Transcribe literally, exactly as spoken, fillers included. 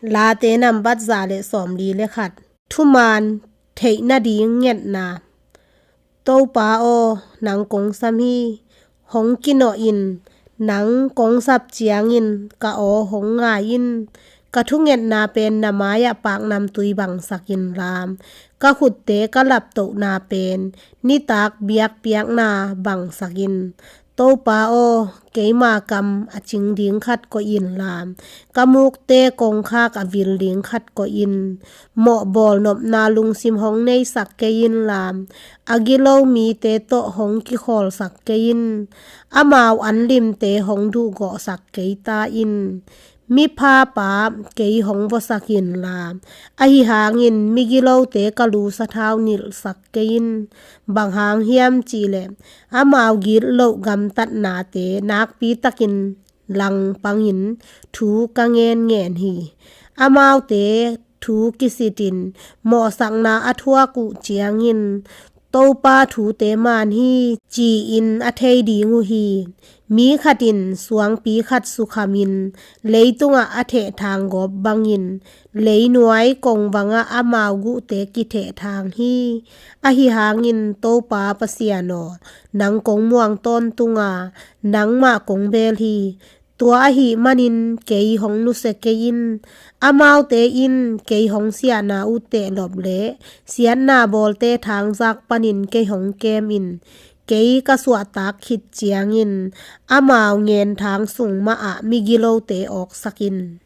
Late nambat za le sawmli le khat. Thuman theih nading ngetna. Topa aw, nang kong sam hi. Hong kinawh in, nang kong sap ciangin ka aw hong ngai in. Ka thungetna pen na mai-ah paknamtui bangsak in lam, ka khutte ka laptohna pen nitak biakpiakna bangsak in. Topa aw, keima kam a cing ding khat koih in lam, ka mukte kongkhak a vil ding khat koih in. Mawh bawlnopna lungsim hong neisak kei in lam, a gilo mite tawh hong kikhawlsak kei in. Amau anlimte hong duhgawhsak kei ta in. Miphapa kei hong vuasak in lam, ahi hangin migilote ka lu sathau nilhsak kei in. Bang hang hiam cihleh amau gitloh gamtatnate nakpi takin langpangin thu ka ngenngen hi. Amaute thu kisitin mawhsakna a thuak uh ciangin Topa thute man hi, ci-in a thei ding uh hi. Mi khat in suangpi khat sukhamin leitungah a thehthang gawp bangin leinuai kongvangah amau guhte kithehthang hi. Ahi hangin Topa Pasian aw, nang kong muang tawntunga nangmah kong beel hi. Tua ahih manin kei hong nusia kei in. Amaute in kei hong siahna uh tehlop le siatna bawlte thangzak panin kei hong kem in. Kei ka suahtak khit ciangin amau ngenthang sung mahah migilote awksak in.